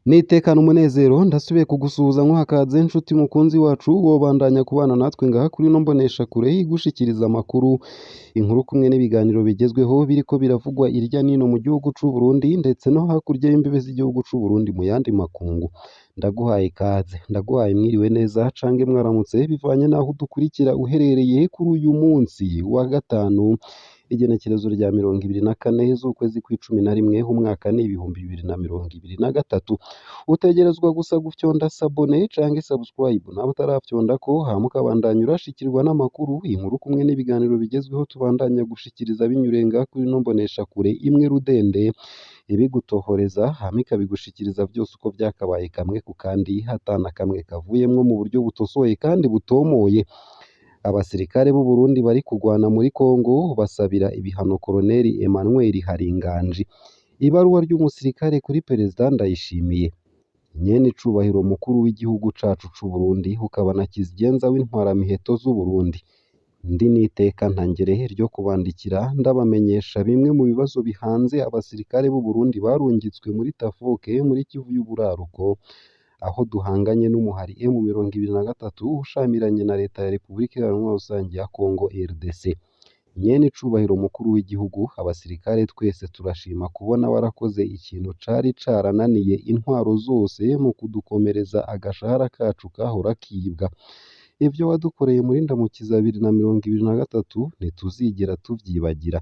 Nitekana umunezero ndasubiye kugusuhuza nkuhakaze nshuti mukunzi wacu wobandanya kubana natwe ngaha kuri ino mboneshakure igushikiriza amakuru, inkuru kumwe n'ibiganiro bigezweho biriko biravugwa irya nino mu gihugu c'u Burundi ndetse no hakurya y'imbibe z'igihugu c'u Burundi mu yandi makungu. Ndaguhaye ikaze, ndaguhaye mwiriwe neza cange mwaramutse bivanye naho udukurikira uherereye kuri uyu munsi wa gatanu igenekerezo rya 24 z'ukwezi kw'icumi na rimwe umwaka ni 2023. Utegerezwa gusa gufyonda sabone canke subscribe nawe utarafyondako hama ukabandanya urashikirwa n'amakuru, inkuru kumwe n'ibiganiro bigezweho tubandanya gushikiriza binyurenga kuri ino mboneshakure imwe rudende ibigutohoreza hama ikabigushikiriza vyose uko vyakabaye kamwe ku kandi hatana kamwe kavuyemwo mu buryo butosoye kandi butomoye. Abasirikare b'u Burundi bari kugwana muri Congo basabira ibihano Koloneli Emmanuel Haringanji. Ibaruwa ry'umusirikare kuri Perezida Ndayishimiye. Nyen'icubahiro mukuru w'igihugu cacu c'u Burundi ukaba na kizigenza w'intwaramiheto z'u Burundi. Ndi n'iteka ntangere ryo kubandikira ndabamenyesha bimwe mu bibazo bihanze abasirikare b'u Burundi barungitswe muri Tafoke muri Kivu y'Uburaruko, aho duhanganye n'umuhari M23 ushamiranye na leta ya Repubulika Iharanira Rusangi ya Congo RDC. Nyen'icubahiro mukuru w'igihugu, abasirikare twese turashima kubona warakoze ikintu cari carananiye intwaro zose mu kudukomereza agashahara kacu kahora kibwa. Ivyo wadukoreye muri Ndamukiza 2023 ntituzigera tuvyibagira.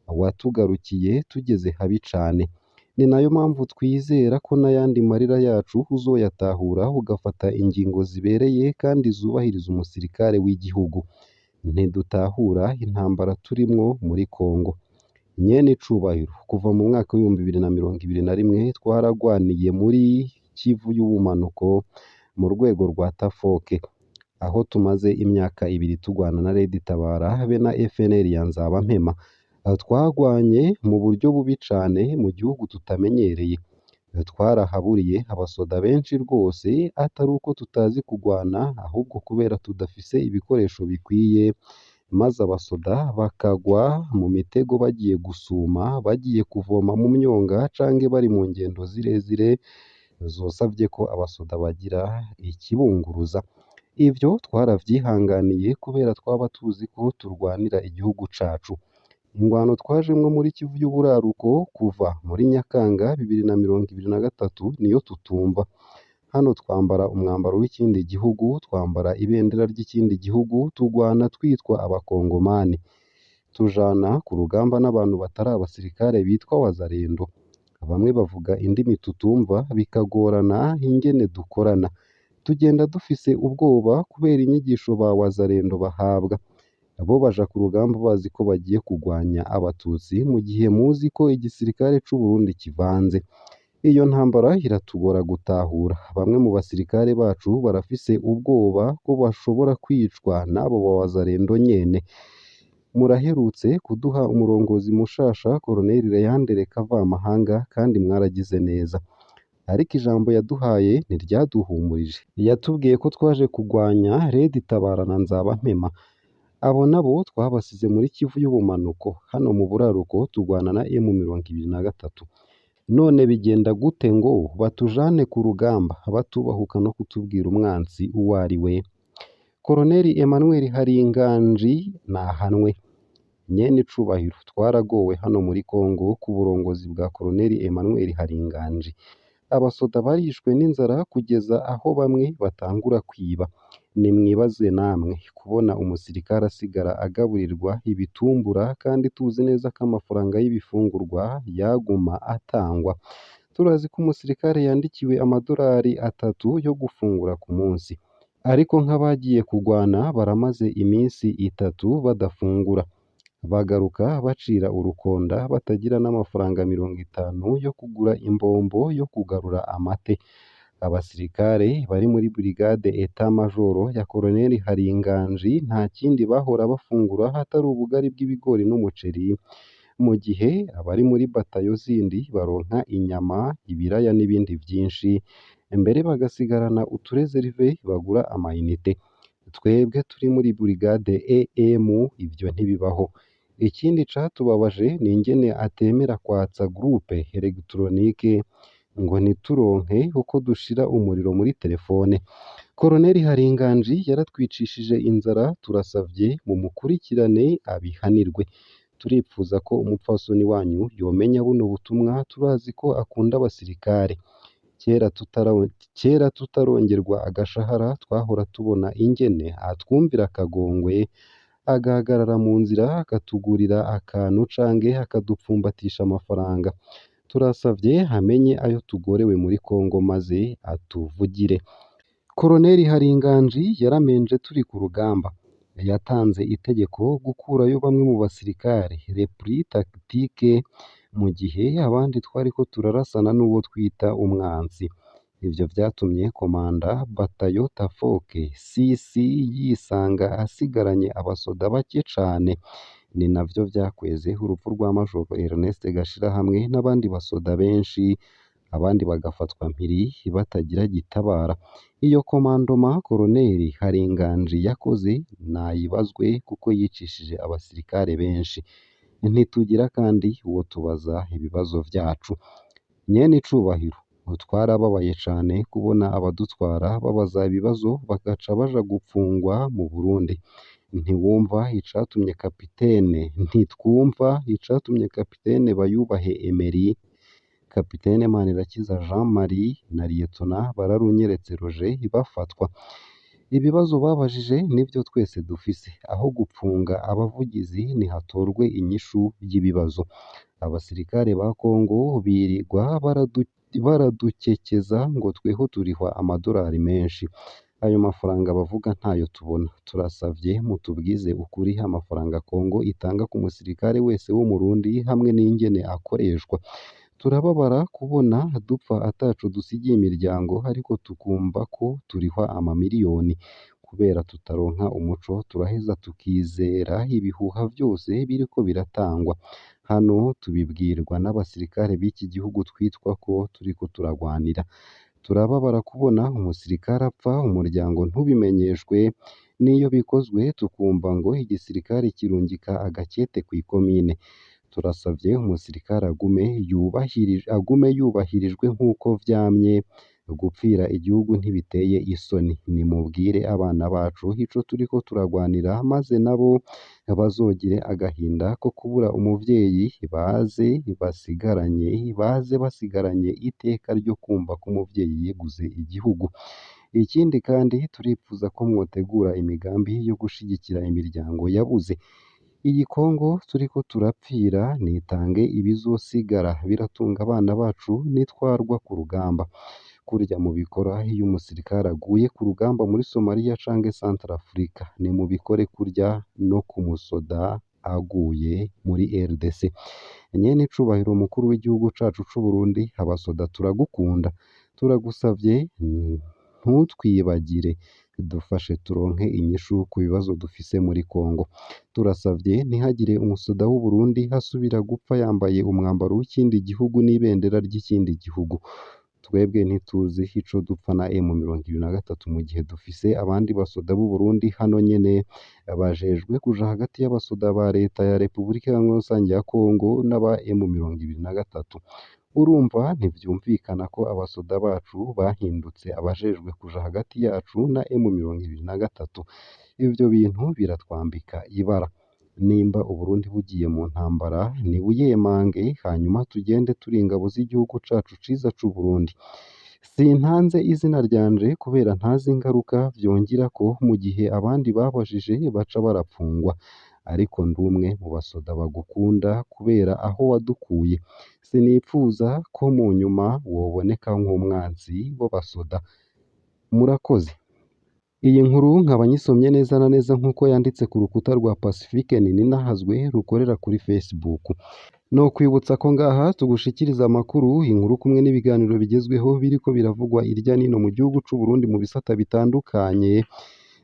Watugarukiye tugeze habi cane. Ni nayo mpamvu twizera ko n'ayandi marira yacu uzoyatahura ugafata ingingo zibereye kandi zubahiriza umusirikare w'igihugu. Ntidutahura intambara turimwo muri Congo. Nyen'icubahiro, kuva mu mwaka w'2021 twaragwaniye muri Kivu y'Ubumanuko mu rwego rwa Tafoke, aho tumaze imyaka ibiri tugwana na Red Tabara be na FNL ya Nzabampema. Twagwanye mu buryo bubi cane mu gihugu tutamenyereye. Twarahaburiye abasoda benshi rwose, atari uko tutazi kugwana ahubwo kubera tudafise ibikoresho bikwiye, maze abasoda bakagwa mu mitego bagiye gusuma, bagiye kuvoma mu myonga canke bari mu ngendo zirezire zosavye ko abasoda bagira ikibunguruza. Ivyo twaravyihanganiye kubera twaba tuzi ko turwanira igihugu cacu. Ingwano twajemwo muri Kivu y'Uburaruko kuva muri Nyakanga 2023 niyo tutumva. Hano twambara umwambaro w'ikindi gihugu, twambara ibendera ry'ikindi gihugu, tugwana twitwa abakongomani. Tujana ku rugamba n'abantu batari abasirikare bitwa wazalendo. Bamwe bavuga indimi tutumva bikagorana ingene dukorana. Tugenda dufise ubwoba kubera inyigisho ba wazalendo bahabwa. Bo baja ku rugamba bazi ko bagiye kugwanya abatutsi mu gihe muzi ko igisirikare c'u Burundi kivanze. Iyo ntambara iratugora gutahura. Bamwe mu basirikare bacu barafise ubwoba ko bashobora kwicwa n'abo ba wazalendo nyene. Muraherutse kuduha umurongozi mushasha Koloneli Leandre Kavamahanga kandi mwaragize neza. Ariko ijambo yaduhaye ntiryaduhumurije. Yatubwiye ko twaje kugwanya Red Tabara na Nzabampema. Abo nabo twabasize muri Kivu y'Ubumanuko, hano mu buraruko tugwana na M23. None bigenda gute ngo batujane ku rugamba batubahuka no kutubwira umwansi uwo ari we? Koloneli Emmanuel Haringanji nahanwe. Nyen'icubahiro, twaragowe hano muri Congo ku burongozi bwa Koloneli Emmanuel Haringanji. Abasoda barishwe n'inzara kugeza aho bamwe batangura kwiba. Nimwibaze namwe kubona umusirikare asigara agaburirwa ibitumbura kandi tuzi neza ko amafaranga y'ibifungurwa yaguma atangwa. Turazi ko umusirikare yandikiwe amadorari 3 yo gufungura ku munsi. Ariko nk'abagiye kugwana baramaze iminsi 3 badafungura. Bagaruka bacira urukonda batagira n'amafaranga 50 yo kugura imbombo yo kugarura amate. Abasirikare bari muri Brigade Etat Major ya Koloneli Haringanji nta kindi bahora bafungura hatari ubugari bw'ibigori n'umuceri, mu gihe abari muri batayo zindi baronka inyama, ibiraya n'ibindi vyinshi, mbere bagasigarana uturezerive bagura amayinite. Twebwe turi muri Brigade EM ivyo ntibibaho. Ikindi catubabaje ni ingene atemera kwatsa groupe electronique ngo ntituronke uko dushira umuriro muri telefone. Koloneli Haringanji yaratwicishije inzara, turasavye mumukurikirane abihanirwe. Turipfuza ko umupfasoni wanyu yomenya buno butumwa, turazi ko akunda abasirikare. Kera tutarongerwa agashahara twahora tubona ingene atwumvira akagongwe, agahagarara mu nzira akatugurira akantu canke akadupfumbatisha amafaranga. Turasavye amenye ayo tugorewe muri Kongo maze atuvugire. Koloneli Haringanji yaramenje turi ku rugamba. Yatanze itegeko gukurayo bamwe mu basirikare repli tactique mu gihe abandi twariko turarasana n'uwo twita umwansi. Ivyo vyatumye komanda batayo Tafoke Sisi yisanga asigaranye abasoda bake cane. Ni navyo vyakweze urupfu rwa Majoro Ernest Gashirahamwe n'abandi basoda benshi, abandi bagafatwa mpiri batagira gitabara. Iyo komandoma Koloneli Haringanji yakoze nayibazwe kuko yicishije abasirikare benshi. Ntitugira kandi uwo tubaza ibibazo vyacu. Nyene icubahiro, twarababaye cane kubona abadutwara babaza ibibazo bagaca baja gupfungwa mu Burundi. Ntiwumva icatumye kapitene ntitwumva icatumye kapitene Bayubahe Emery, kapitene Manirakiza Jean Marie na Liyetona Bararunyeretse Roger bafatwa. Ibibazo babajije nivyo twese dufise. Aho gupfunga abavugizi nihatorwe inyishu y'ibibazo. Abasirikare ba Kongo birirwa baradukekeza ngo tweho turihwa amadorari menshi. Ayo mafaranga bavuga ntayo tubona. Turasavye mutubwize ukuri amafaranga Kongo itanga ku musirikare wese w'Umurundi hamwe n'ingene akoreshwa. Turababara kubona dupfa ataco dusigiye imiryango ariko tukumva ko turihwa amamiliyoni. Kubera tutaronka umuco turaheza tukizera ibihuha vyose biriko biratangwa. Hano tubibwirwa n'abasirikare b'iki gihugu twitwa ko turiko turagwanira. Turababara kubona umusirikare apfa umuryango ntubimenyeshwe, n'iyo bikozwe tukumva ngo igisirikare kirungika agakete kw'ikomine. Turasavye umusirikare agume yubahirijwe nk'uko vyamye. Gupfira igihugu ntibiteye isoni. Nimubwire abana bacu ico turiko turagwanira maze nabo bazogire agahinda ko kubura umuvyeyi, baze basigaranye iteka ryo kumva ko umuvyeyi yeguze igihugu. Ikindi kandi turipfuza ko mwotegura imigambi yo gushigikira imiryango yabuze. Iyi Kongo turiko turapfira nitange ibizosigara biratunga abana bacu nitwarwa ku rugamba. Kurya mubikora iyo umusirikare aguye ku rugamba muri Somalia canke Centrafrica, nimubikore kurya no ku musoda aguye muri RDC. Nyene icubahiro mukuru w'igihugu cacu c'Uburundi, abasoda turagukunda, turagusavye ntutwibagire, dufashe turonke inyishu ku bibazo dufise muri Kongo. Turasavye ntihagire umusoda w'Uburundi asubira gupfa yambaye umwambaro w'ikindi gihugu n'ibendera ry'ikindi gihugu. Twebwe ntituzi ico dupfa na M23 mu gihe dufise abandi basoda b'Uburundi hano nyene bajejwe kuja hagati y'abasoda ba leta ya Repubulika Iharanira Rusangi ya Kongo n'aba M23. Urumva ntivyumvikana ko abasoda bacu bahindutse abajejwe kuja hagati yacu na M23. Ivyo bintu biratwambika ibara. Nimba Uburundi bugiye mu ntambara nibuyemange, hanyuma tugende turi ingabo z'igihugu cacu ciza c'Uburundi. Sintanze izina ryanje kubera ntazi ingaruka vyongirako mu gihe abandi babajije baca barapfungwa. Ariko ndumwe mu basoda bagukunda kubera aho wadukuye. Sinipfuza ko mu nyuma woboneka nk'umwansi w'abasoda. Murakoze. Iyi nkuru nkaba nyisomye neza na neza nk'uko yanditse ku rukuta rwa Pacifique Nininahazwe rukorera kuri Facebook. No kwibutsa ko ngaha tugushikiriza amakuru, inkuru kumwe n'ibiganiro bigezweho biriko biravugwa irya nino mu gihugu c'u Burundi mu bisata bitandukanye,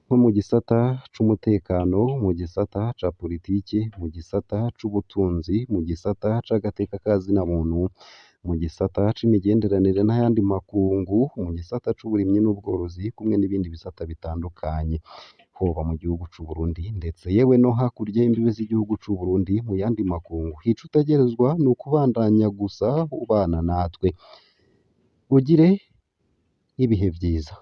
nko mu gisata c'umutekano, mu gisata ca politiki, mu gisata c'ubutunzi, mu gisata c'agateka ka zina muntu, mu gisata c'imigenderanire n'ayandi makungu, mu gisata c'uburimyi n'ubworozi kumwe n'ibindi bisata bitandukanye, hoba mu gihugu c'u Burundi ndetse yewe no hakurya y'imbibe z'igihugu c'u Burundi mu yandi makungu. Ico utegerezwa ni ukubandanya gusa ubana natwe. Ugire ibihe vyiza.